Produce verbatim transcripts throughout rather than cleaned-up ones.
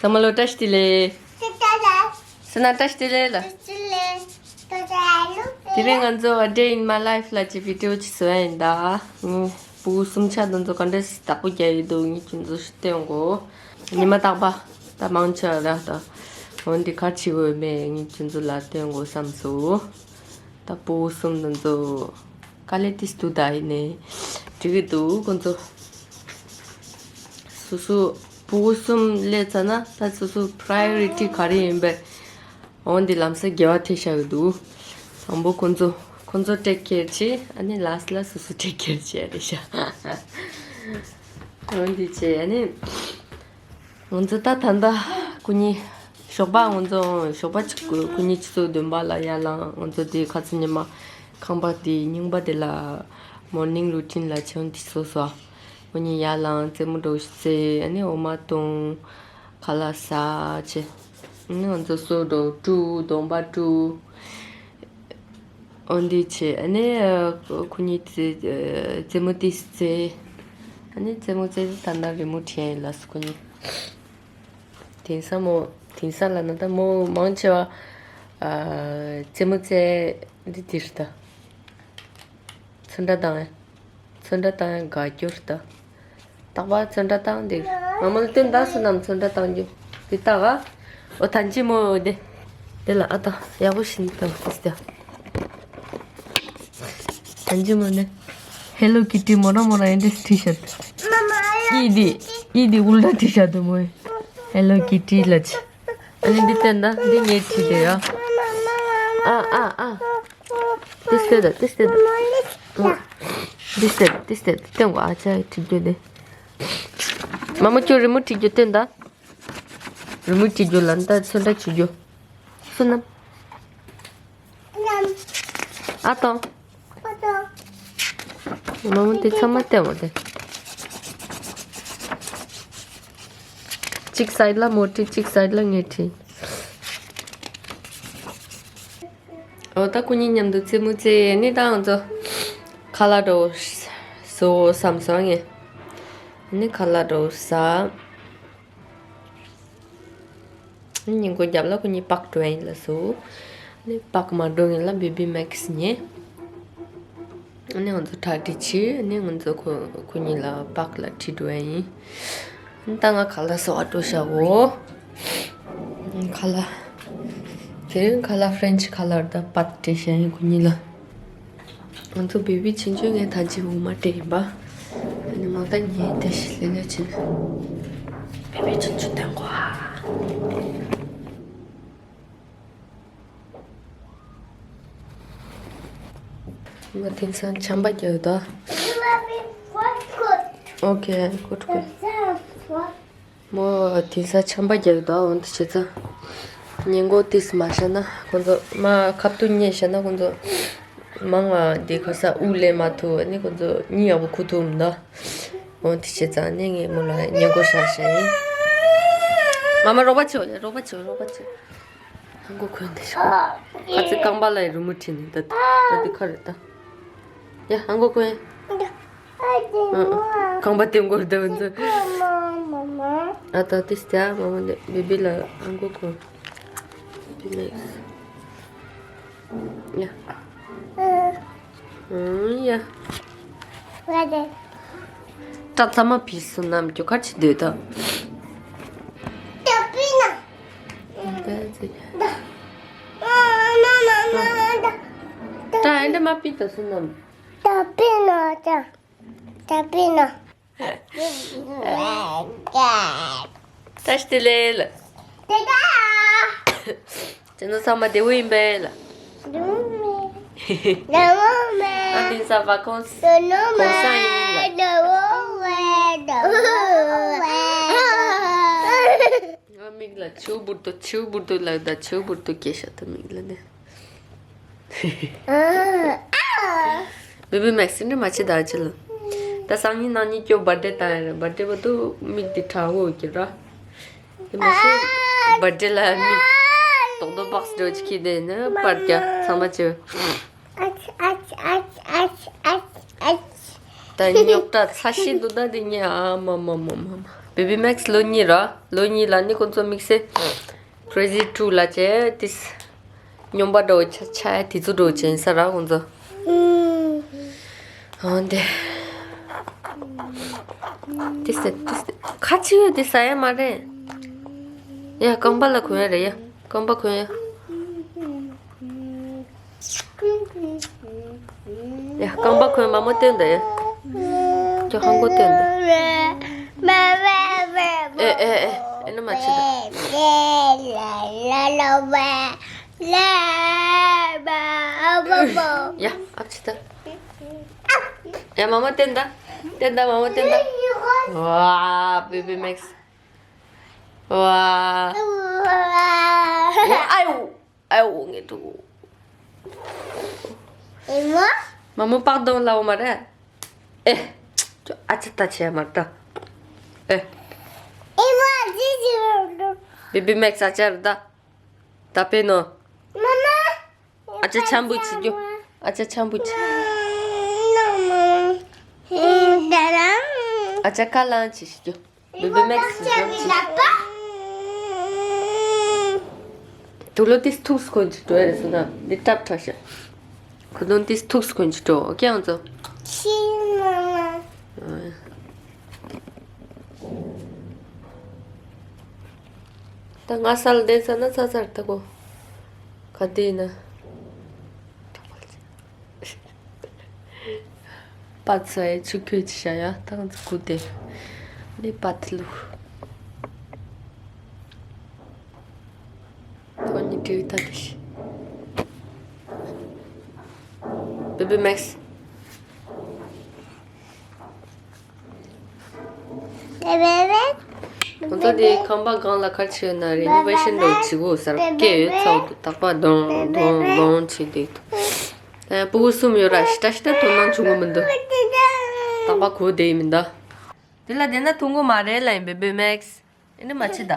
ཚང་མ་ལ་བཀྲ་ཤིས་བདེ་ལེགས། སོ་ན་བཀྲ་ཤིས་བདེ་ལེགས་ལ། དེ་རིང་ང་ཚོ་A day in my life ལ་ཅིག་བི་ཌི་ཡོ་ཅིག་བཟོ་ཡ་ཡིན་ད། ངའི་ཕྲུ་གུ་གསུམ་ཆ་དེ་ཚོ་ག་འདྲས་བདག་པོ་རྒྱག་ཡོད་འདུག་ངས་ཁྱོད་ཚོ་སྟོན་དགོས། ཉི་མ་རྟག་པ་ད་མང་ཆེ་བ་ད་འོ་འདི་ག་རེ་བྱེད་དགོས་མེད་ངས་ཁྱོད་ཚོ་ལ་སྟོན་དགོས་བསམ་སོང་། ད་ཕྲུ་གུ་གསུམ་དེ་ཚོ་དཀའ་ལས་ཏིས་འདུག་ད་ཡིན་ནའི་འགྲིག་གི་འདུག་ཁོང་ཚོ། སོ་སོ་ཕྲུ་གུ་གསུམ་སླེབས་ཚར་ན་ད་སོ་སོ་པ་རའི་ཡོ་རི་ཊི་ག་རེ་ཡིན་པས། འོ་འདི་ལམ་སང་དགེ་བ་ཐེབས་བཞག་གི་འདུག་དང་པོ་ཁོང་ཚོ་ཁོང་ཚོ་ཊེག་ཀེར་བྱེད། ཨ་ནི་ལ་སི་ལ་སོ་སོ་ཊེག་ཀེར་བྱེད་རེད་ཤག་འོ་འདི་བྱེད། ཨ་ནི་ང་ཚོ་ད་ད་ལྟ་སྐུ་ཉིད་ཞོགས་པ་ང་ཚོ་ཞོགས་པ་ཆུ་སྐུ་ཉིད་ཆུ་ཚོད་བདུན་པ་ལ་ཡར་ལངས། ང་ཚོ་དེ་ཁ་སང་ཉི་མ་ཁང་པ་དེ་རྙིང་པ་དེ་ལ་མོར་ནིང་རུ་ཊིན་ལ་ཆང་དེ་བཟོས་སོ། སྐུ་ཉིད་ཡར་ལངས་རྩེད་མོ་འགྲོ་རྩེ། ཨ་ནི་འོ་མ་བཏུང་ཁ་ལག་ཟ་བྱེད། ཨ་ནི་ང་ཚོ་སོ་འགྲོ་བཀྲུ་གདོང་པ་བཀྲུ། འོ་འདི་བྱེད། ཨ་ནི་ཁོ་གཉིས་རྩེད་རྩེད་མོ་དེ་རྩེ། ཨ་ནི་རྩེད་མོ་རྩེ་ད་ལྟ་རི་མོ་བྲིས་ཡིན་ལ་སོ་ཁོ་གཉིས། དེང་སང་མོ་དེང་སང་ལ་ན་ད་མོ་མང་ཆེ་བ་རྩེད་མོ་རྩེ་འདི་དེ་རེད་ད། ཚོན་ཁྲ་དང་། ཚོན་ཁྲ་བཏང་ཡང་དགའ་རྒྱུ་རེད་ད། རྟག་པར་ཚོན་ཁྲ་བཏང་འདུག་མ་མོ་ལ་སྟོན་ད། བསོད་ནམས་ཚོན་ཁྲ་བཏང་རྒྱུ་འདི་ལྟ་ག་འོ་ཐང་ཅི་མོ་འདི། འདི་ལ་ཨ་ད་ཡག་པོ་ཞིག་བཏང་ཟེར་ཏེ། ཐང་ཅི་མོ་ནི་ཧེ་ལོ་ཀི་ཊི་མོ་ར་མོ་ར་ཨེ་འདྲས་བྲིས་ཤག་འདུག་ཨི་འདི་ཨི་འདི་ཨུལ་ཏྲ་བྲིས་ཤག་འདུག་མོ། ཧེ་ལོ་ཀི་ཊི་ལ་ཆ། ཨ་ནི་འདི་སྟོན་ད། འདི་ངས་བྲིས་དེ་ཡ། ཨ་ཨ་ཨ། ཏིས་ཏེ་ད་ཏིས་ཏེ་ད། ཏིས་ཏེ་ཏིས་ཏེ་སྟོན་གོ་ཨ་ཅག་ཁྲིད་རྒྱུ་དེ། མ་མོ་ཁྱོད་རི་མོ་ཁྲིད་རྒྱུ་སྟོན་ད། རི་མོ་ཁྲིད་རྒྱུ་ལ་ད་ཚོན་ཁྲ་ཁྲིད་རྒྱུ། བསོད་ནམས། ཨ་དང་། མ་མོ་དེ་ཚང་མ་སྟོན་གོ་དེ། གཅིག་སའིཌ་ལ་མོ་ཁྲིད། གཅིག་སའིཌ་ལ་ངས་ཁྲིད། འོ་ད་ཁོ་གཉིས་མཉམ་དུ་རྩེད་མོ་རྩེ་ནི་ད་ང་ཚོ་ཁ་ལག་འགྲོ་བཟོ་བསམ་སོང་ངས། ནི་ཁ་ལག་འགྲོ་ཟ། ནི་ཉིན་གུང་རྒྱབ་ལ་ཁོ་གཉིས་པག་འགྲོ་ཡིན་ལ་སོ། ནི་པག་མ་འགྲོ་ཡིན་ལ་བེ་བི་མེག་སི་ཉེ། ནི་ང་ཚོ་ཁྲག་དྲི་ཆི་ནི་ང་ཚོ་ཁོ་ཁོ་གཉིས་ལ་པག་ལ་ཁྲིད་འགྲོ་ཡིན། ད་ང་ཁ་ལག་བཟོ་བ་འགྲོ་བྱའོ། ཁ་ལག་དེ་རིང་ཁ་ལག་ཕ་རན་ཆི་ཁ་ལག་ད་པད་སྤྲད་བྱས་ཡིན་ཁོ་གཉིས་ལ། ང་ཚོ་བེ་བི་ཆུང་ཆུང་ངས་ཐང་ཅི་འོ་མ་སྤྲད་ཡིན་པ། ཨ་ནི་མ་ད་ཉལ་བསྡད་ཤི་ལེ་ལེ་ཕྱིན། བེ་བི་ཆུང་ཆུང་སྟོན་གོ་ཨ། ང་དེང་སང་ཆམ་པ་རྒྱག་ད། ཨོ་ཁེ། གུཌ་གུཌ། མོ་དེང་སང་ཆམ་པ་རྒྱག་ད། འོན་ཏེ་བྱས་ཙང་ཉིན་གུང་ཏིས་མ་བཞག་ན་ཁོང་ཚོ་མ་ཁ་ཐུག་ཉལ་བཞག་ན་ཁོང་ཚོ་མང་ང་དེ་ཁ་ས་དབུགས་ལེན་མ་ཐུབ་ནི་ཁོང་ཚོ་གཉིད་ཡག་པོ་ཁུག་ཐུབ་མི་འདུག་འོན་ཏེ་བྱས་ཙང་ནི་ངས་མོ་ལ་ཉིན་གུང་བཞག་བཞག་ཡིན། མ་མ་རོགས་པ་བྱེད། རོགས་པ་བྱེད། རོགས་པ་བྱེད། ཧང་གོ་ཁོན་དེ་ཤོག་ཁ་ཚིག་རྐང་པ་ལ་རི་མོ་བྲིས་ནས་ད་ད་དེ་ཁ་རེད་ད། ཡ་ཧང་གོ་ཁོན། རྐང་པ་དེ་མགོར་བསྡད་འདུག་ཨ་ད་དེ་སྟེ་མ་མ་འདི་བེ་བི་ལ་ཧང་གོ་ཁོན། བེ་མེག་སི། ཡ། ཨང་ཡ། སྐྲ་ཚང་མ་ཕྱིས་སོང་ནམ་རྒྱུ་ག་ཅི་འདོད་ད། སྐྲ་ཨེ་འདྲ་མ་ཕྱིས་ད་སོང་ནམ། བཀྲ་ཤིས་བདེ་ལེགས་ལ། ཁྱེད་ཚོ་ཚང་མ་བདེ་པོ་ཡིན་པས་ལ། ཨ་དེང་སང་བ་ཀོན་སི་གོང་ས་ཡིན་ལ། ང་མིག་ལ་ཆུ་བུར་དུ་ཆུ་བུར་དུ་ལག་ད་ཆུ་བུར་དུ་སྐྱེས་ཤག་ད་མིག་ལ་ནི། བེ་བི་མེག་སི་འདྲ་མ་བྱེད་ད་ཅི་ལ། ད་སང་ཉིན་གནངས་ཉིན་ཁྱོད་བར་ཌེ་ད་ཡིན་རེད། བར་ཌེ་བར་དུ་མིག་འདི་ཁྲ་བོ་གི་ར། དེ་མ་ཤེས། བར་ཌེ་ལ་མིག་ཏོག་ཏོག་བག་སི་འགྲོ་ཅིག་ཁྱེར་དེ་ནི་པར་རྒྱག་ཚང་མ་བྱེད། ད་རྙོག་དྲ་ཚ་ཤི་འདུག་ད་དེ་ཉེ་ཨ་མ་མ་མ་མ་མ། བེ་བི་མེག་སི་ལོ་གཉིས་ར། ལོ་གཉིས་ལ་ནི་ཁོང་ཚོ་དམིགས་བསལ་Crazy Two ལ་བྱས་ཏིས་སྨྱོན་པ་འདྲ་བོ་ཆ་ཆ་ཡ་དེ་ཚོ་འདྲ་བོ་བྱས་ས་ར་ཁོང་ཚོ། ཨང་དེ། ཏིས་ཏིས་ཁ་ཆེ་ཡོད་དེ་ཟ་ཡ་མ་རེད། ཡ་རྐང་པ་ལ་གོན་ཡ་རེད་ཡ། རྐང་པ་གོན་ཡ། ཡ་རྐང་པ་གོན། མ་མོ་སྟོན་ད་ཡ། ཁྱོད་ཧང་གོ་སྟོན་ད། ཨེ་ཨེ་ཨེ་ཨེ་ནི་མ་བྱེད་ད། ཡ་ཨབ་བྱེད་ད། ཡ་མ་མོ་སྟོན་ད། སྟོན་ད་མ་མོ་སྟོན་ད། ཝ་བེ་བི་མེག་སི། ཝ། ཝ་ཨའུ། ཨའོ་ངས་འདུག་ཨེ་མ། མ་མོ་པག་གདོང་ལ་འོ་མ་རེད། ཨེ། ཁྱོད་ཨ་ཅེ་ལྟ་བྱས་མ་ལྟ། ཨེ། ཨེ་མ་ཅི་ཅི་རེད། བེ་བི་མེག་སི་ཨ་ཅག་རེད་ད། ད་པེ་ནོ། མ་མ། ཨ་ཅག་འཆམ་པོ་བྱེད་རྒྱུ། ཨ་ཅག་འཆམ་པོ་བྱེད། ཨ་ཅག་ཁ་ལང་བྱེད་ཤི་རྒྱུ། བེ་བི་མེག་སི་ཞིག་དུག་ལོ་ཏིས་ཐུགས་སུ་གོན་གྱི་འགྲོ་ཡ་རེད་ཟེར་ན་འདི་སྐྲབ་ཁྲ་ཤག་ཁུ་དོན་ཏིས་ཐུགས་སུ་གོན་གྱི་འགྲོ། ཨོ་ཀེ་ཨང་ཚོ། ད་ང་ས་ལ་བསྡད་ས་ན་ཚ་ཚར་ད་གོ། ག་དེ་ཡིན་ན། པ་ཚོ་ཨེ་ཆུ་ཁོལ་གྱི་བྱ་ཡ་ཏང་ཙི་ཁུ་དེ་ནི་པ་ཐི་ལུ། ཁོ་གཉིས་བྲིས་ད་དེ་ཤི། བེ་བི་མེག་སི། ཁོང་ཚོ་དེ་ཁང་པ་སྒང་ལ་ག་རེ་བྱས་ཡོད་ན་རི་ནོ་ཝེ་ཤན་འདྲ་བྱེད་དགོས་ཟེར་སྐད་ཡོད་ཚ་བོ་དུ་དག་པ་གདོང་གདོང་གདོང་བྱེད་དེ་འདུག་ཨ་ཕྲུ་གུ་གསུམ་ཡོད་ར་ཤི་ཏ་ཤི་ཏ་དོ་སྣང་བྱུང་གི་མི་འདུག་རྟག་པ་གོ་བསྡད་ཡིན་མི་འདུག་དེ་ལ་བསྡད་ན་ཐུང་གོ་མ་རེད་ལ་ཡིན་བེ་བི་མེག་སི། ཨེ་ནི་མ་ཕྱི་ད།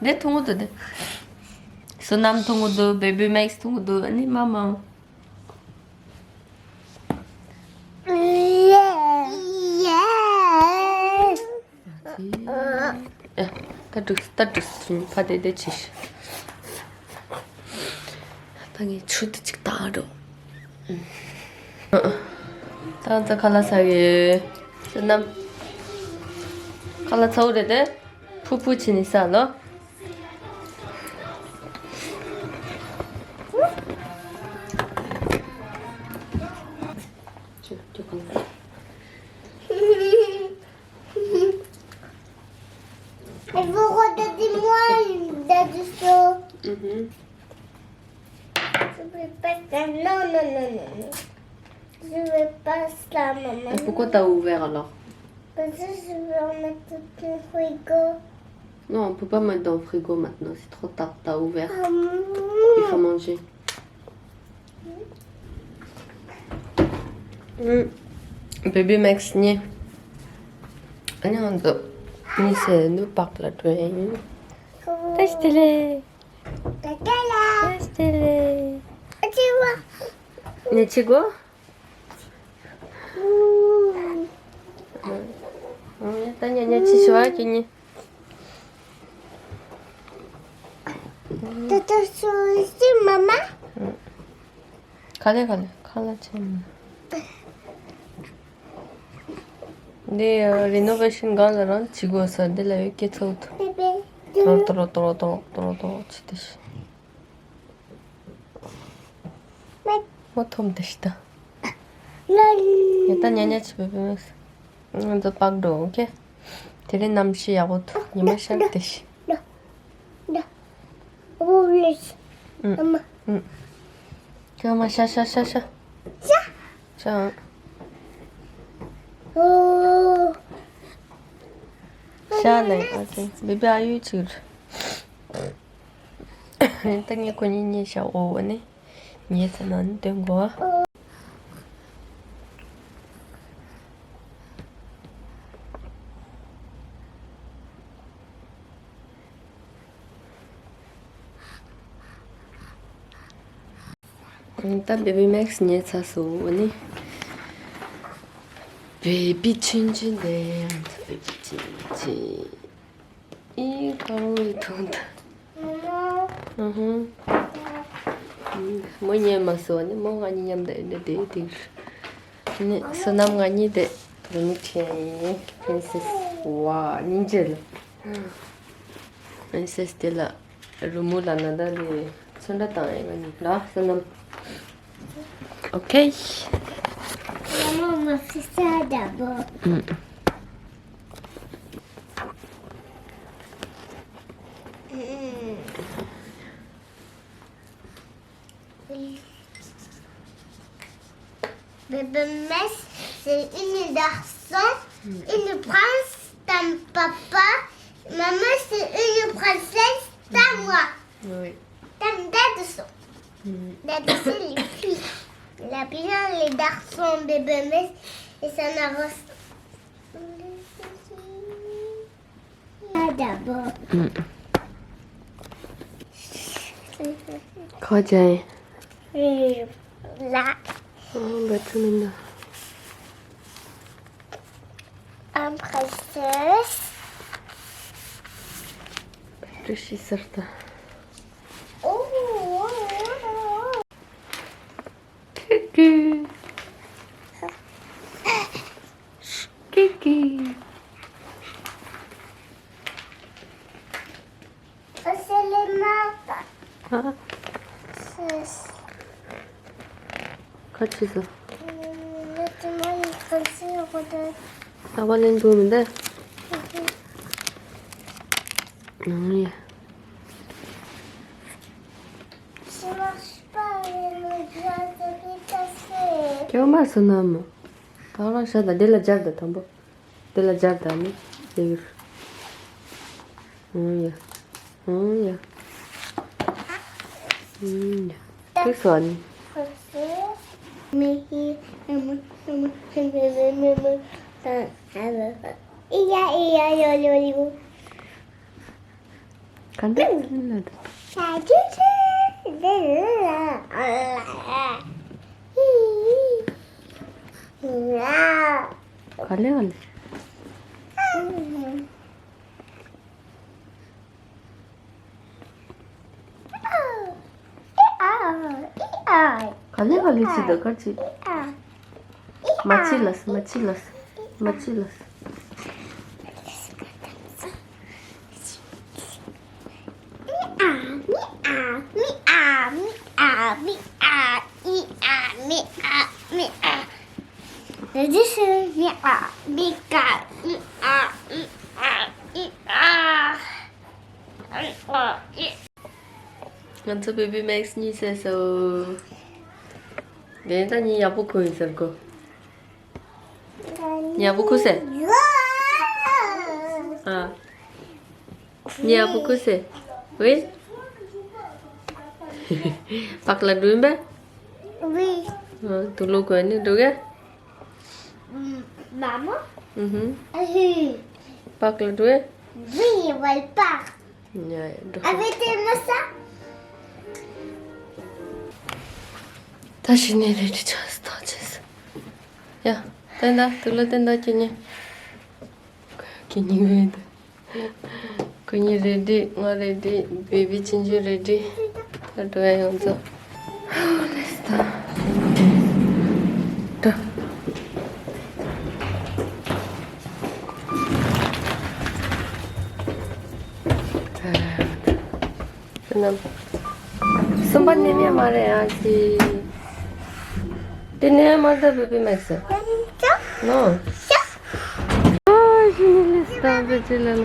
འདི་ཐུང་གོ་འདུག་དེ། བསོད་ནམས་ཐུང་གོ་འདུག་བེ་བི་མེག་སི་ཐུང་གོ་འདུག་ཨ་ནི་མ་མ། ཨེ། ད་འགྲིག་ད་འགྲིག་ཕ་དེ་དེ་ཆེ་ཤི། ད་ངས་ཆུ་དེ་ཅིག་བཏང་རོགས། ད་ང་ཚོ་ཁ་ལག་ཟ་གི་ཡོད། བསོད་ནམས། ཁ་ལག་ཚ་བོ་རེད་དེ། ཕུ་ཕུ་བྱས་ནས་ཟ་ལོ། Et pourquoi t'as dit moi une date de chaud? Mhm. Je veux pas ça. Non, non, non, non, non. Je veux pas ça, maman. Et pourquoi t'as ouvert alors? Parce que je veux mettre tout ton frigo. Non, on peut pas mettre dans le frigo maintenant, c'est trop tard, t'as ouvert. Il faut manger. ཨུམ། བེ་བི་མེག་སི་ཉེ། ཨ་ནི་ང་ཚོ་གཉིས་སེ་ནུ་པགས་ལ་འགྲོ་ཡིན། ཏེ་སྟེ་ལེ། ཏེ་སྟེ་ལེ། ཨ་ཅི་བ། ཉེ་ཆི་གོ། ད་ཉེ་ཉེ་ཆི་ཤི་བ་ཁྱེད་གཉིས། ད་ད་སུ་སི་མ་མ། ག་ལེ་ག་ལེ་ག་ལེ་ཆེ་མོ། འདི་རི་ནོ་ཝེ་ཤན་སྒང་ལ་རང་བྱེད་དགོས་ས་འདི་ལ་ཡོད་སྐྱེ་ཚོགས་ཐོ་རོ་ཏོ་རོ་ཏོ་རོ་བྱེད་དེ་ཤི། མོ་ཐོམ་དེ་ཤི་ད། ཡ་ད་ཉ་ཉ་ཆི་བེ་བེ་མེག་སི། ང་ཚོ་པགས་འགྲོ་ཨོ་ཁེ། དེ་རིང་གནམ་གཤིས་ཡག་པོ་འདུག་ཉི་མ་ཤར་དེ་ཤི། ཨུམ། ཨུམ། ཁྱོད་མ་ཤ་ཤ་ཤ་ཤ། ཤ། ཤ་ལེ་ཨ་ཅེ་བེ་བེ་ཨ་ཡུ་ཆིར། ད་ངས་ཁོ་གཉིས་ཉེ་ཤ་འོ་བ་ནི་ཉེ་ས་ན་ནི་སྟོན་གོ། ད་བེ་བི་མེག་སི་ཉོས་ཚར་སོང་། འོ་ནི། བེ་བི་ཆུང་ཆུང་དེ་ཡང་ཚ་བེ་བི་ཆུང་ཆུང་། ཨི་ཁ་རུ་ཡི་ཐུང་ད། ཨ་ཧུང་། མོ་ཉལ་མ་སོང་། ནི་མོ་ང་གཉིས་མཉམ་དུ་ཡིན་ནི་དེ་དེ། ནི་བསོད་ནམས་ང་གཉིས་དེ་རུ་མི་ཁྲིད་ཡིན། པི་རིན་སེ་སི། ཝ་སྙིང་རྗེ་ལ། པི་རིན་སེ་སི་དེ་ལ་རུ་མོ་ལ་ན་ད་ལི་ཚོན་ཁྲ་བཏང་ཡིན། ང་གཉིས་ལ་བསོད་ནམས། ཨོ་ཁེ། Maman, on m'a fait ça d'abord. Bébé Mess, c'est une garçon, une prince, t'as papa, maman, c'est une princesse, t'as moi. Oui. T'as dessous. Dessous, les filles. La bien, les garçons, Bébé Mess, et ça n'a pas. D'abord. ཁ་ཅན། ལ། ཨོ་འབད་ཚུལ་མི་འདུག་ཨམ་ཕ་སེས། བཀྲ་ཤིས་གསར་རྟ། ཨོ། ཀི་ཀི། ཀི་ཀི། ཨ། ཁ་ཆེ་ས། ཨ་བ་ལེན་འགྲོ་མི་འདུག་ཨང་ཡ། ཁྱོད་མར་སོང་ན་མོ། ད་རང་ཤ་ད་འདི་ལ་སྦྱར་ད་དང་པོ། དེ་ལ་སྦྱར་ད་ནི་ལེགས་ཡོད། ཨང་ཡ། ཨང་ཡ། ཨང་ཡ། ཐུག་སོང་ནི། ག་འདྲ་ཡིན་ལ་ད། ག་ལེ་ག་ལེ། ག་ལེ་ག་ལེ་ཅི་ད་ག་ཅི། མ་ཅི་ལས། མ་ཅི་ལས། མ་ཅི་ལས། ང་ཚོ་བེ་བི་མེག་སི་གཉིད་སད་སོང་། དེ་ད་གཉིད་ཡག་པོ་ཁུག་ཡིན་ཟེར་གོ། ཡག་པོ་ཁུག་སོང་། ཨ། གཉིད་ཡག་པོ་ཁུག་སོང་། ཝེ། པགས་ལ་འགྲོ་ཡིན་པས། ཝེ། ཨ། དུག་ལོག་གོན་ནས་འགྲོ་གས། Maman. Mhm. Oui. Pas que le doigt. Oui, il va le pas. Avec tes mains, ça. ད་ཕྱི་ནས་རེ་ཅིག་ཆགས་སུ་ཐག་བཅད་སོང་། ཡ། བསྟན་ད། དུག་ལོག་བསྟན་ད། ཁྱེད་གཉིས། ཁྱེད་གཉིས་རེད་འདུག་ཁོ་གཉིས་རེ་ཌི། ང་རེ་ཌི། བེ་བི་ཆུང་ཆུང་རེ་ཌི། ད་འགྲོ་ཡ་ཡོངས་རྫོགས། ལེས་ད། འགྲོ། ད། བསོད་ནམས། གསུམ་པ་ནི་མེད་མ་རེད་ཨ་ཅེ། དེ་ནས་མ་ད་བེ་བི་མེག་སི་ནོ། ཨ་ཞི་ནི་ལེས་ད་བེ་ཅི་ལ་ལ།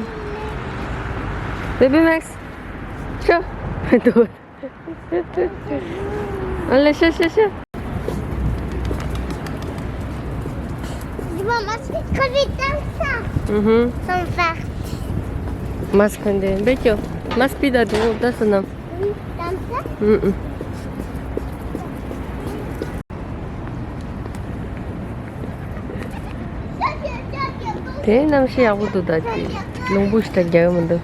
བེ་བི་མེག་སི། ཤོ། འདུག་ཨ་ལེ་ཤ་ཤ་ཤ། Dis-moi, moi, je vais crever comme ça. Mhm. Sans faire. Masque de béquio. Masque pida do da sana. Oui, comme ça. Mhm. དེ་གནམ་གཤིས་ཡག་པོ་འདུག་ད་ཅི་རླུང་བུ་ཞིག་ད་རྒྱག་གི་མི་འདུག་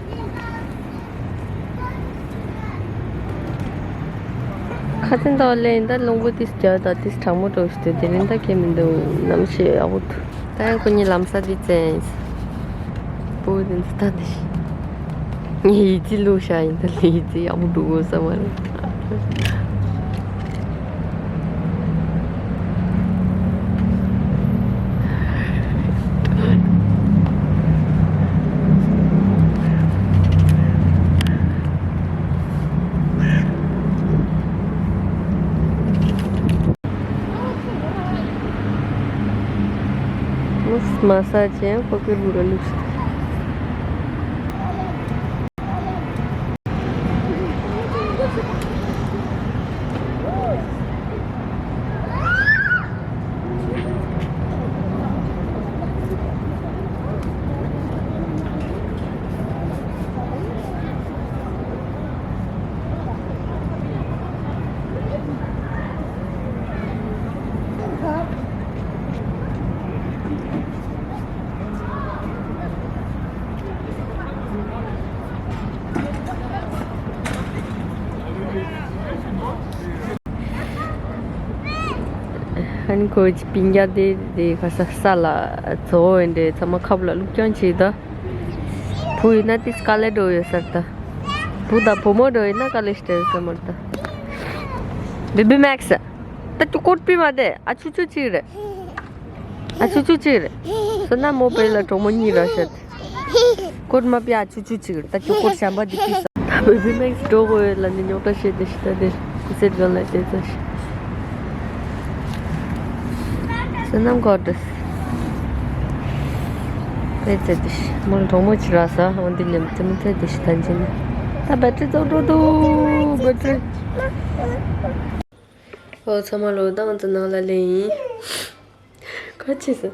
ཁ་སང་ད་ལས་ཡིན་ད་རླུང་བུ་དེ་རྒྱག་ད་དེ་གྲང་མོ་འགྲོ་ཞིག་འདུག་དེ་རིང་ད་ཁྱད་མི་འདུག་ནམ་ཞིག་ཡག་པོ་འདུག་ད་ཡང་ཁོ་གཉིས་ལམ་སང་དེ་བཙལ་ཡིན། བུ་དེ་ཚོ་ད་འདི་ཞིག་ངས་ཡིད་ཆེས་བླུགས་བཞག་ཡིན་ད་ལས་ཡིད་ཆེས་ཡག་པོ་འགྲོ་དགོས་བསམ་པ་རེད། མ་ས་ཅན་ཁོ་ཀེར་བུ་ར་ལུགས། ཨ་ནི་ཁོའི་སྤུན་ཀྱག་དེ་དེ་ག་ས་ས་ལ་བཙོ་བོ་ཡིན་འདྲེ་ཚང་མ་ཁབ་ལ་བླུགས་རྐྱང་བྱེད་ད། བུ་ཡིན་ན་དེ་དཀའ་ལས་འགྲོ་ཡོད་ས་རེད་ད། བུ་དང་བུ་མོ་འགྲོ་ཡིན་ན་དཀའ་ལས་ཤིག་འགྲོ་ཡོད་ས་མ་རེད་ད། བེ་བི་མེག་སི། ད་ཁྱོད་ཀོཊ་པི་མ་དེ་ཨ་ཆུ་ཆུ་གཅིག་རེད། ཨ་ཆུ་ཆུ་གཅིག་རེད། སོ་ན་མོ་བེ་ལ་གྲོགས་མོ་གཉིས་ར་ཤད། ཀོཊ་མ་པི་ཨ་ཆུ་ཆུ་གཅིག་རེད། ད་ཁྱོད་ཀོཊ་ཤམ་པ་དེ་པི་ས། ད་བེ་བི་མེག་སི་འགྲོ་དགོས་ཡོད་ལ་ནི་རྙོག་དྲ་བཤད་དེ་ཤི་ད་དེ་ཀུ་སེད་གང་ལ་དེ་ཚོ་ཤི། སོ་ནམ་གོ་ཏྲས། དེ་ཚེ་དེ་ཤི་མོ་གྲོགས་མོ་གཅིག་ར་ས་འོན་དེ་ཉམས་ཚེ་མི་ཚེ་དེ་ཤི་ཐན་ཅི་ནི། ད་བེ་ཊི་རི་རྫོགས་འགྲོ་འདུག་བེ་ཊི་རི། ཨོ་ཚང་མ་ལོ་ད་ང་ཚོ་ནང་ལ་ལེན་ཡིན། ཁ་ཆེ་སོ།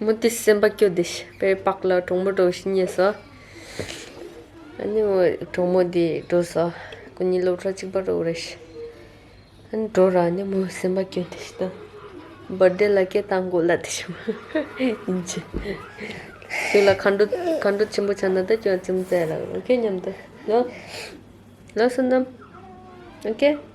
མོ་དེ་སེམས་པ་སྐྱོ་དེ་ཤི་པེ་པག་ལ་གྲོང་མོ་འགྲོ་ཤི་ཉེ་སོ། ཨ་ནི་མོ་གྲོང་མོ་དེ་འགྲོ་སོ། ཁོ་གཉིས་སློབ་གྲྭ་གཅིག་པ་འགྲོ་རེ་ཤི། ཨ་ནི་འགྲོ་ར་ནི་མོ་སེམས་པ་སྐྱོ་དེ་ཤི་ད། བར་ཌེ་ལ་སྐད་བཏང་དགོས་ལ་དེ་ཤི་མོ། ཡིན་ཅི། ཁྱོད་ལ་མཁའ་འགྲོ་མཁའ་འགྲོ་ཆེན་པོ་ཆགས་ན་ད་ཁྱོད་ཙིམ་ཙེ་ར་ཨོ་ཁེ་མཉམ་དུ་ལོ། ལོ་སོ་ནམ། ཨོ་ཁེ།